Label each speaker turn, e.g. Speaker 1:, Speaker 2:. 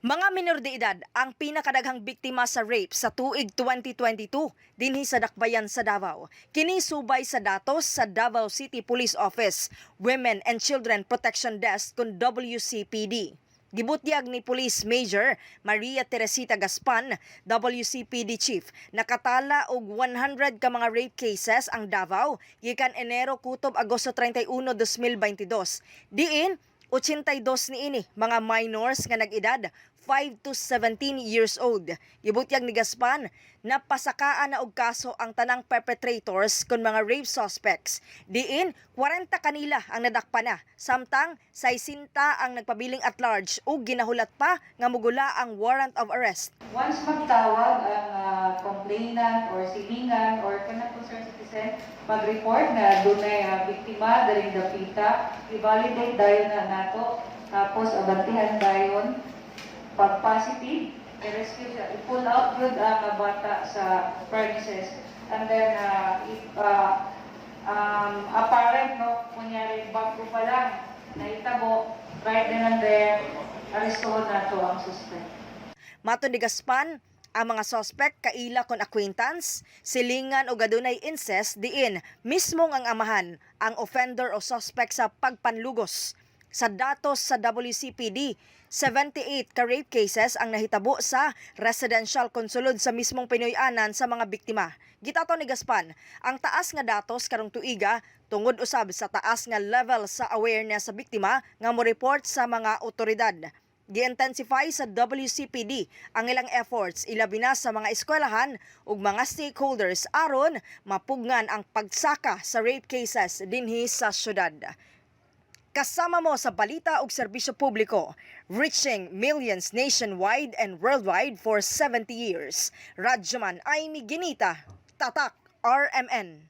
Speaker 1: Mga minor de edad ang pinakadaghang biktima sa rape sa tuig 2022 dinhi sa Dakbayan sa Davao. Kini subay sa datos sa Davao City Police Office, Women and Children Protection Desk kon WCPD. Gibutyag ni Police Major Maria Teresita Gaspan, WCPD Chief, nakatala og 100 ka mga rape cases ang Davao gikan Enero kutob Agosto 31, 2022. Diin 82 niini mga minors nga nag-edad 5 to 17 years old. Gibutyag ni Gaspan, napasakaan na og kaso ang tanang perpetrators kon mga rape suspects. Diin 40 kanila ang nadakpan na, samtang 60 ang nagpabiling at large ug ginahulat pa nga mugula ang warrant of arrest.
Speaker 2: Once magtawag ang complainant or silingan or kanang concerned citizen, mag-report na dunay biktima daring dapita, i-validate dayon na nato, tapos abantihan dayon. Pag positive, i-rescue siya, i-pull out gyud ang bata sa premises. And then, if apparent, no, kunyari bago pa lang, nahitabo, right then and there, arestuhon nato ang suspect.
Speaker 1: Matod ni Gaspan, ang mga suspect kaila kon acquaintance, silingan o adunay incest, diin mismong ang amahan ang offender o suspect sa pagpanlugos. Sa datos sa WCPD, 78 ka rape cases ang nahitabo sa residential kon sulod sa mismong Pinoy-anan sa mga biktima. Gitato ni Gaspan, ang taas nga datos karong tuiga tungod usab sa taas nga level sa awareness sa biktima nga mo report sa mga otoridad. Gi-intensify sa WCPD ang ilang efforts, ilabi na sa mga eskwelahan ug mga stakeholders, aron mapugngan ang pagsaka sa rape cases dinhi sa syudad. Kasama mo sa balita ug serbisyo publiko, reaching millions nationwide and worldwide for 70 years. Radyoman Amy Ginita, Tatak RMN.